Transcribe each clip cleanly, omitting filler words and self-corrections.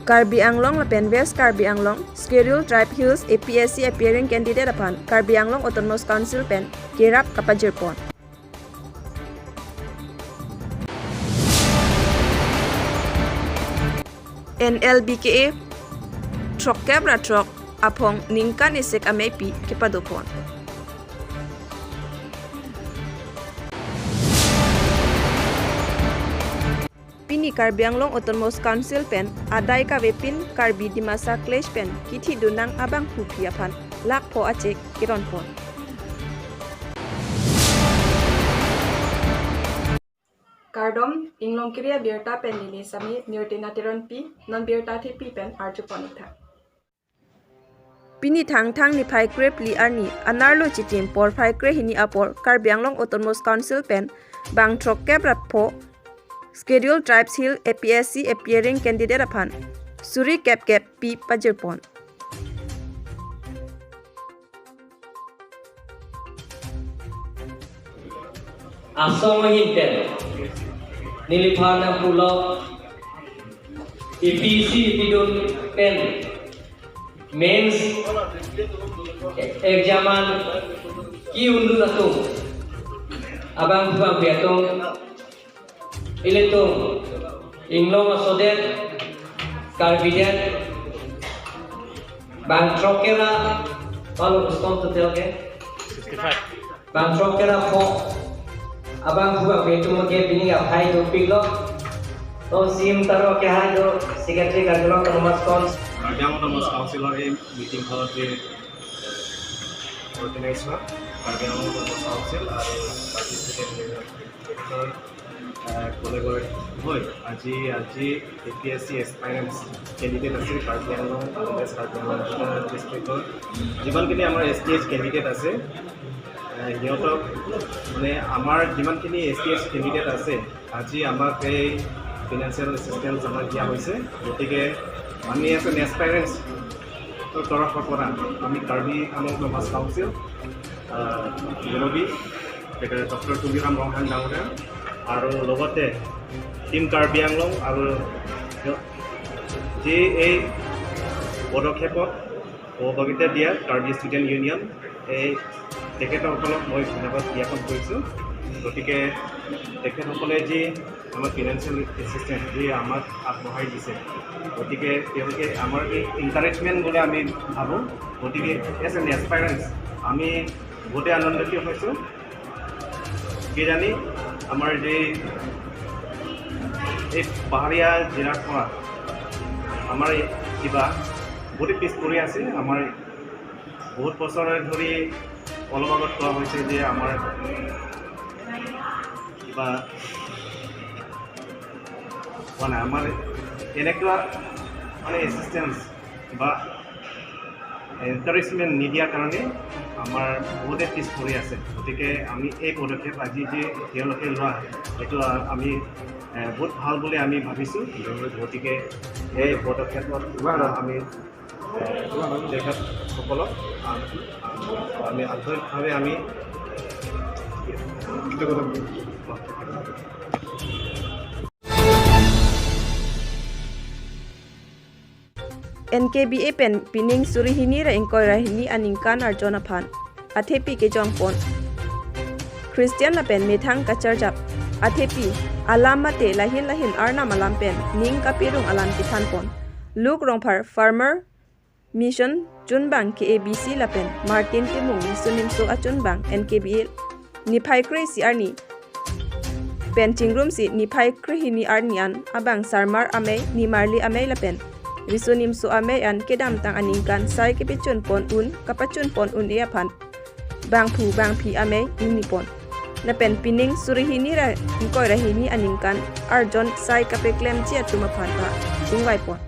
Karbi Anglong lapen West Karbi Anglong Scheduled Tribe Hills APSC appearing candidate apan Karbi Anglong Autonomous Council pen Kerap Kapajirpon. NLBKA Trok Kebra Trok Apong Ningkan Isek Amepi Kepadopon. Pini Karbi Anglong Autonomous Council pen adai ka wepin Karbi Dimasa Clash pen kithi dunang abang phuphia phan lak pho achek kiron pon. Kardom inglong kriya birta pen nini sami nirtina tiron pi non birta thi pi pen arju ponitha. Pini thang thang ni phai krep li arni anarlo chitim por phai kre hini apor Karbi Anglong Autonomous Council pen bang throk kebra pho Scheduled Tribes Hill APSC appearing candidate aphan Suri Cap Cap P Pajirpon. Asong pen Nilifana Pulo APSC Pidun pen Mains Examan Ki undu atung Abang Bang Biatong Iletung Inglong Asodet Karbidet Bang Trokera Palu Ustom Tutelke 65 Bang Trokera Po Abang Bang Biatong Ke Bini Aphai Do Piglo To Sim Taro Ke Hai Do Secretary Karbi Anglong Autonomous Council Karbi Anglong Autonomous Council এই meeting খনত যে organise হোৱা Karbi Anglong Autonomous Council আৰু Karbi Student কলেজৰ হৈ আজি আজি A P S C aspirants candidate আছে কাৰ্বি আংলং ৱেষ্ট কাৰ্বি আংলং ডিষ্ট্ৰিক্টৰ যিমানখিনি আমাৰ এছ টি এইচ কেণ্ডিডেট আছে সিহঁতক মানে আমাৰ যিমানখিনি এছ টি এইচ কেণ্ডিডেট আছে আজি আমাক এই ফিনান্সিয়েল এছিষ্টেঞ্চ আমাক দিয়া হৈছে। গতিকে আমি এজ এন এছপাইৰেণ্টছৰ তৰফৰ পৰা আমি কাৰ্বি আংলং অট'নমাছ কাউন্সিল মুৰব্বী তেখেতে ডক্টৰ তুলিৰাম ৰংহাং ডাঙৰীয়া আৰু লগতে টীম কাৰ্বি আংলং আৰু যি এই পদক্ষেপত সহভাগিতা দিয়া কাৰ্বি ষ্টুডেণ্ট ইউনিয়ন এই তেখেতসকলক মই ধন্যবাদ জ্ঞাপন কৰিছোঁ। গতিকে তেখেতসকলে যি আমাক ফিনান্সিয়েল এছিষ্টেঞ্চ যি আমাক আগবঢ়াই দিছে গতিকে তেওঁলোকে আমাৰ এই এনকাৰেজমেণ্ট বুলি আমি ভাবোঁ। গতিকে এজ এন এছপাইৰেণ্টছ আমি বহুতেই আনন্দিত হৈছোঁ। কিজানি আমাৰ যি এই পাহাৰীয়া জিলাৰ পৰা আমাৰ কিবা বহুতেই পিছ পৰি আছে। আমাৰ বহুত বছৰ ধৰি অলপ আগত কোৱা হৈছে যে আমাৰ কিবা হোৱা নাই, আমাৰ এনেকুৱা মানে এছিষ্টেঞ্চ বা এনকাৰেজমেণ্ট নিদিয়াৰ কাৰণে আমাৰ বহুতে পিছ পৰি আছে। গতিকে আমি এই পদক্ষেপ আজি যে তেওঁলোকে লোৱা সেইটো আমি বহুত ভাল বুলি আমি ভাবিছোঁ। গতিকে এই পদক্ষেপত আমি তেখেতসকলক আমি আন্তৰিকভাৱে আমি কৃতজ্ঞতা। NKBA pen pining surihini ra ingkoi rahini aningkan arjona phan athepi ke jongpon Christian la pen methang kacharjap athepi alamate lahin lahin arna malam pen ning kapirung alam kithan pon luk rongphar farmer mission chunbang KABC la pen Martin Timung sunim so achunbang NKBA niphai kre si arni pen chingrum si niphai krihini arnian abang sarmar amei nimarli amei la pen Risunim su ame an kedam tang aningkan sai kepichun pon un kapachun pon un ia phan bang phu bang phi ame ingni pon na pen pining surihini ra koi rahini aningkan arjon sai kape klem chia tuma phan ta ingwai pon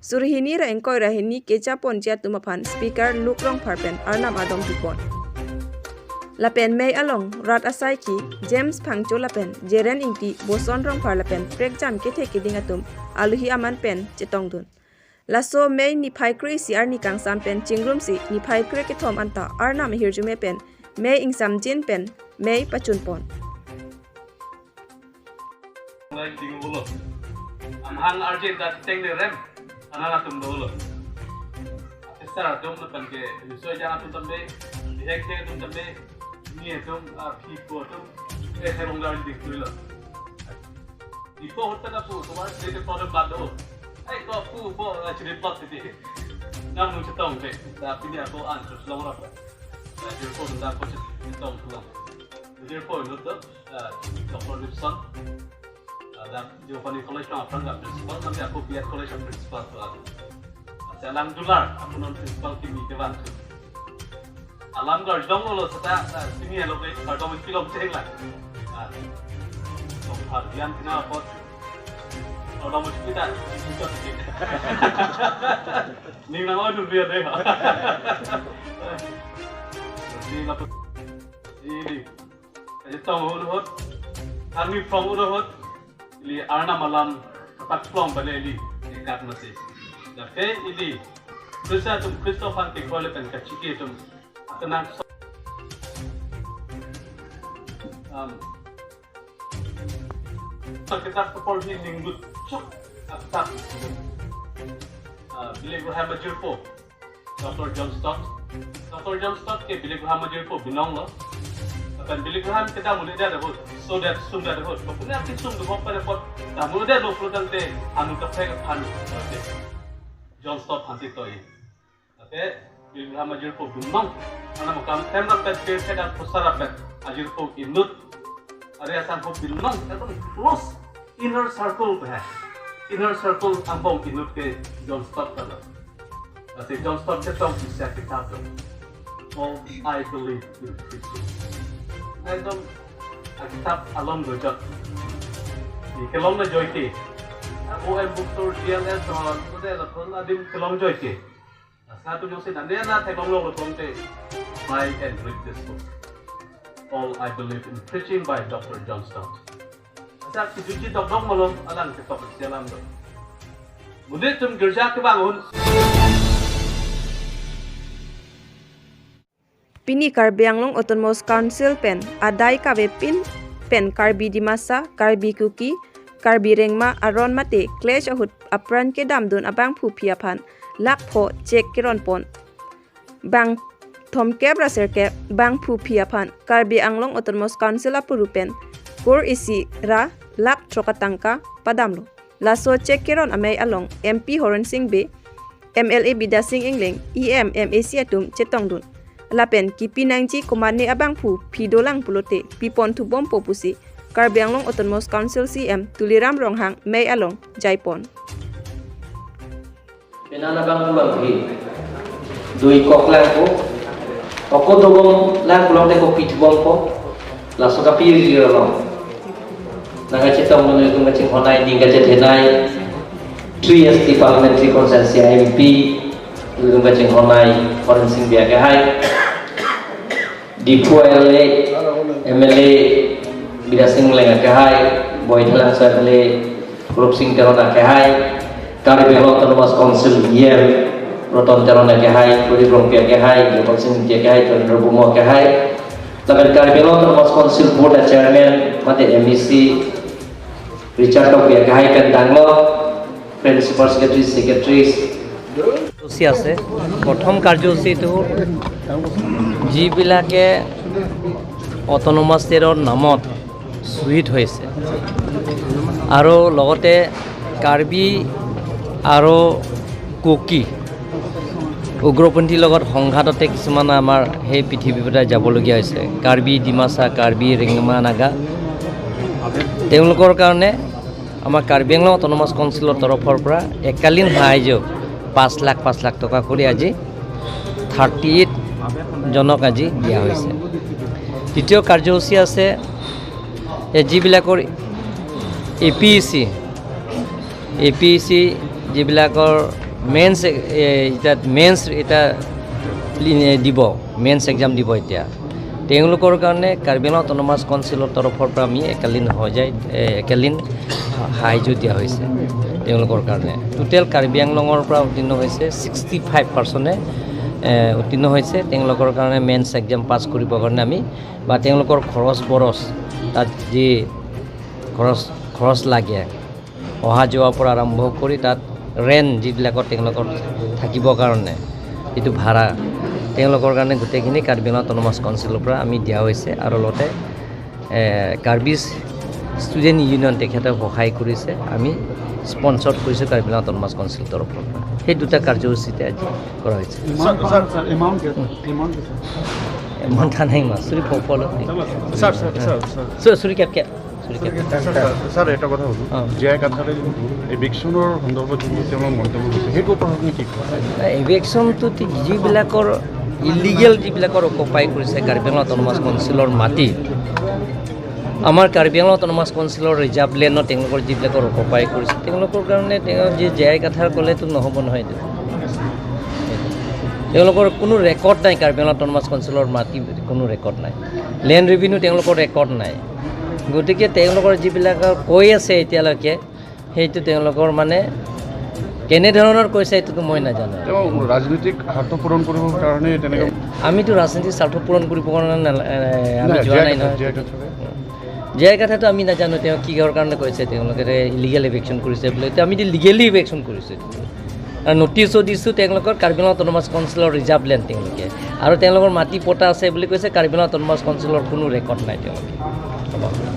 surihini ra engkoi rahini kecha pon chia tuma phan speaker lukrong pharpen arnam adom pon lapen mei along rat asai ki James phangcho lapen jeren ingti boson rong phar lapen prek jam ke the kiding atum aluhi aman pen chetong dun laso mei ni phai kri si ar ni kang sam pen chingrum si ni phai kri ke thom anta arna me hirjume pen mei ingsam jin pen mei pachun pon amhang arjin da teng le rem Anana tum dolo. Sara tum na pan ke so jana tum tambe hek hek tum tambe ni tum phi po tum e herong gar dik tuilo. Ipo hotta na pu tomar state problem bad do. Ei ko pu bo chiri plot ti. Nam nu chetong te da pini ako an chus long ra. Jir po da ko chetong long. Jir po no to Dr. Ripson. Da Giovanni College na front ga principal nam ako BS College of principal to. Alam dular apunon principal ki mi ke ban chu. Alam gar jong lo sa senior lo ke dom kilom cheng la. Dom thar dian tina pot dom kita kita ning na mo du dia de. Ni la ni e tong ho hot army from ho hot li arna malam pat from bale li kat na se. Da fe ili Krista tum Christopher ke kole pen ka chike tum atana kitab por hi ningut chok atak Billy Graham Majirpo Dr. John Stott Dr. John Stott ke Billy Graham Majirpo binong lo apan Billy Graham ke da mule da hot so that sum da hot pune ati sum do pare pot da mule da lo flotan te anu ka phe ka phan John Stott phansi toi ate Billy Graham Majirpo binong ana makam them ra pet pe da phosara pet Ajirpo inut are asan ho binong ekdom close inner circle hai inner circle ambong inut ke John Stott ka ate John Stott ke tong kisya kitab to all I believe in preaching ekdom kitab along do jot ni kelong na joy ke OM bookstore DLS on ode la thon adim kelong joy ke asa tu jose na ne na thaklong lo thong te buy and read this book All I Believe in Preaching by Dr. John Stott. Asa ki juji dok dok molom alang ke topic sialam do. Mudi tum girja ke bangun. Pini Karbi Anglong Autonomous Council pen adai kabe pin pen Karbi Dimasa, Karbi Kuki, Karbi Rengma aron mate clash ahut apran ke damdun abang phu phiaphan lak pho check kiron pon bang thom ke braser ke bang phu phiaphan Karbi Anglong Autonomous Council apurupen kor isi ra lak trokatangka padamlo laso check kiron amei along MP Horen Singh be MLA Bida Singh Engleng EM MAC atum chetongdun lapen kipi nangji komane abang phu phidolang pulote pipon thubom popusi Karbi Anglong Autonomous Council CM Tuliram Ronghang mei along jaipon penana bang bang hi dui koklang ko oko dogom lang kulong te ko pitbom ko laso ka pi ri lo nanga chetong no dung ching honai ding ga chethenai 3 ST parliamentary consensus MP dung ching honai Foreign Singh bia ke hai Diphu LA MLA Bida Singh lenga ke hai Boithalang sa MLA Rup Singh Terona ke hai Karbi Anglong Autonomous Council EM Roton Terona ke hai Puri Rongpia ke hai Gopal Singh ke hai Chandra Bumo ke hai Laban Karbi Anglong Autonomous Council Board Chairman mate MEC Richard Topia ke hai pen danglo Principal Secretary Secretaries সূচী আছে। প্ৰথম কাৰ্যসূচীটো যিবিলাকে autonomous ষ্টেটৰ নামত শ্বহীদ হৈছে আৰু লগতে কাৰ্বি আৰু কুকি উগ্ৰপন্থীৰ লগত সংঘাততে কিছুমান আমাৰ সেই পৃথিৱীৰ পৰা যাবলগীয়া হৈছে। কাৰ্বি ডিমাচা, কাৰ্বি ৰেংমা নাগা, তেওঁলোকৰ কাৰণে আমাৰ কাৰ্বি আংলং অট'নমাছ কাউন্সিলৰ তৰফৰ পৰা এককালীন সাহায্য 5 লাখ 5 লাখ টকা কৰি আজি 38 জনক আজি দিয়া হৈছে। দ্বিতীয় কাৰ্যসূচী আছে যিবিলাকৰ এ পি চি যিবিলাকৰ মেইনছ এতিয়া মেইনছ এতিয়া দিব, মেইনছ এক্সাম দিব এতিয়া, তেওঁলোকৰ কাৰণে কাৰ্বি আংলং অট'নমাছ কাউন্সিলৰ তৰফৰ পৰা আমি একালীন হৈ যায় একালীন সাহায্য দিয়া হৈছে তেওঁলোকৰ কাৰণে। টোটেল কাৰ্বি আংলঙৰ পৰা উত্তীৰ্ণ হৈছে 65% উত্তীৰ্ণ হৈছে। তেওঁলোকৰ কাৰণে মেইনছ এক্সাম পাছ কৰিবৰ কাৰণে আমি বা তেওঁলোকৰ খৰচ বৰচ তাত যি খৰচ লাগে অহা যোৱাৰ পৰা আৰম্ভ কৰি তাত ৰেণ্ট যিবিলাকত তেওঁলোকৰ থাকিবৰ কাৰণে যিটো ভাড়া, তেওঁলোকৰ কাৰণে গোটেইখিনি কাৰ্বি আংলং অট'নমাছ কাউন্সিলৰ পৰা আমি দিয়া হৈছে। আৰু লগতে কাৰ্বি ষ্টুডেণ্ট ইউনিয়ন তেখেতে সহায় কৰিছে, আমি স্পনচৰ্ড কৰিছোঁ কাৰ্বি আংলং অট'নমাছ কাউন্সিলৰ তৰফৰ পৰা। সেই দুটা কাৰ্যসূচীতে আজি কৰা হৈছে। এমাউণ্ট নাই মাছুৰি ফল। Sir, sir, sir, sir. চুৰি কেপ কেপ চুৰি কেপ। ছাৰ, এটা কথা সুধোঁ। জীয়াই কাথাৰে যোনটো এভিকশ্যনৰ সন্দৰ্ভত যোনটো তেওঁৰ মন্তব্য কৰিছে, সেইটোৰ ওপৰত আপুনি কি কয়? এভিকশ্যনটো যিবিলাকৰ ইলিগেল, যিবিলাকৰ অকুপাই কৰিছে কাৰ্বি আংলং অট'নমাছ কাউন্সিলৰ মাটি, আমাৰ কাৰ্বি আংলং অট'নমাছ কাউন্সিলৰ ৰিজাৰ্ভ লেণ্ডত তেওঁলোকৰ যিবিলাকৰ অকুপাই কৰিছে, তেওঁলোকৰ কাৰণে তেওঁ যি জে আই কাথাৰ ক'লেতো নহ'ব নহয়। এইটো তেওঁলোকৰ কোনো ৰেকৰ্ড নাই, কাৰ্বি আংলং অট'নমাছ কাউন্সিলৰ মাটি কোনো ৰেকৰ্ড নাই, লেণ্ড ৰেভিনিউ তেওঁলোকৰ ৰেকৰ্ড নাই। গতিকে তেওঁলোকৰ যিবিলাকৰ কৈ আছে এতিয়ালৈকে, সেইটো তেওঁলোকৰ মানে কেনেধৰণৰ কৈছে এইটোতো মই নাজানো। তেওঁ ৰাজনৈতিক স্বাৰ্থ পূৰণ কৰিবৰ কাৰণে তেনেকৈ আমিতো ৰাজনীতিক স্বাৰ্থ পূৰণ কৰিবৰ কাৰণে আমি যোৱা নাই নহয়। জীয়াই কাথাৰে জীয়াই কথাটো আমি নাজানো তেওঁ কিহৰ কাৰণে কৈছে, তেওঁলোকে ইলিগেল ইভিকশ্যন কৰিছে বুলি। এতিয়া আমি লিগেলি ইভিকশ্যন কৰিছোঁ আৰু নটিচো দিছোঁ তেওঁলোকৰ। কাৰ্বি আংলং অট'নমাছ কাউন্সিলৰ ৰিজাৰ্ভ লেণ্ড তেওঁলোকে আৰু তেওঁলোকৰ মাটি পটা আছে বুলি কৈছে, কাৰ্বি আংলং অট'নমাছ কাউন্সিলৰ কোনো ৰেকৰ্ড নাই তেওঁলোকে। হ'ব।